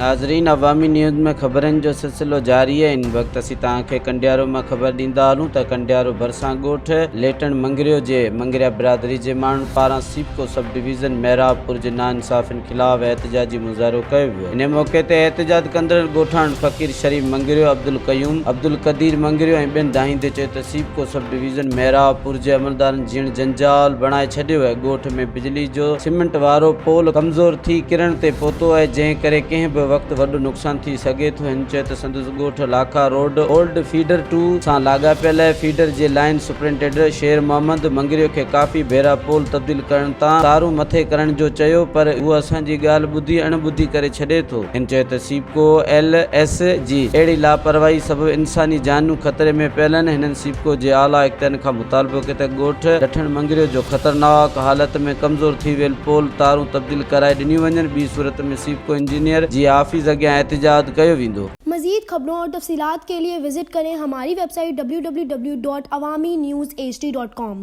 ناظرين عوامي نيوز ۾ خبرن جو سلسلو جاري آهي ان وقت اسين توهان کي ڪنڊيارو مان خبر ڏيندا هلون ته ڪنڊيارو ڀرسان ڳوٺ ليٽڻ مڱريو جي مڱريا برادري جي ماڻهن پاران سيپڪو سب ڊويزن محرابپور جي ناانصافين خلاف احتجاجي مظاهرو ڪيو ويو ان موقعي تي احتجاج ڪندڙن ڳوٺاڻن فقير شريف مڱريو، عبدالقيوم، عبدالقدير مڱريو ۽ ٻين دانهيندي چيو ته سيپڪو سب ڊويزن محرابپور جي عملدارن جيئڻ جنجال بڻائي ڇڏيو آهي، ڳوٺ ۾ بجلي جو سيمنٽ وارو پول ڪمزور ٿي ڪرڻ تي پهتو آهي، جنهن ڪري ڪنهن به وقت وڏو نقصان ٿي سگهي ٿو، هن چيو ته سندس ڳوٺ Lakha road old feeder two سان لاڳاپيل آهي، فيڊر جي لائين سپرنٽينڊنٽ شير محمد مڱريو کي ڪافي ڀيرا پول تبديل ڪرڻ تان تارون مٿي ڪرڻ جو چيو پر هو اسان جي ڳالهه ٻڌي اڻ ٻڌي ڪري ڇڏي ٿو. هن چيو ته سيپڪو ايل ايس جي اهڙي لاپرواهي سبب انساني جانيون خطري ۾ پيل آهن، هنن سيپڪو جي اعليٰ اختيارين کان مطالبو ڪيو ته ڳوٺ لٺڻ مڱريو جو خطرناڪ حالت ۾ ڪمزور ٿي ويل پول تارون تبديل ڪرائي ڏنيون وڃن، ٻي صورت ۾ سيپڪو انجنيئر جي آفيس اڳيان احتجاج ڪيو ويندو. مزيد خبرون اور تفصيلات کے لئے وزٽ ڪرين ھماري web site www.awamiNewsHD.com.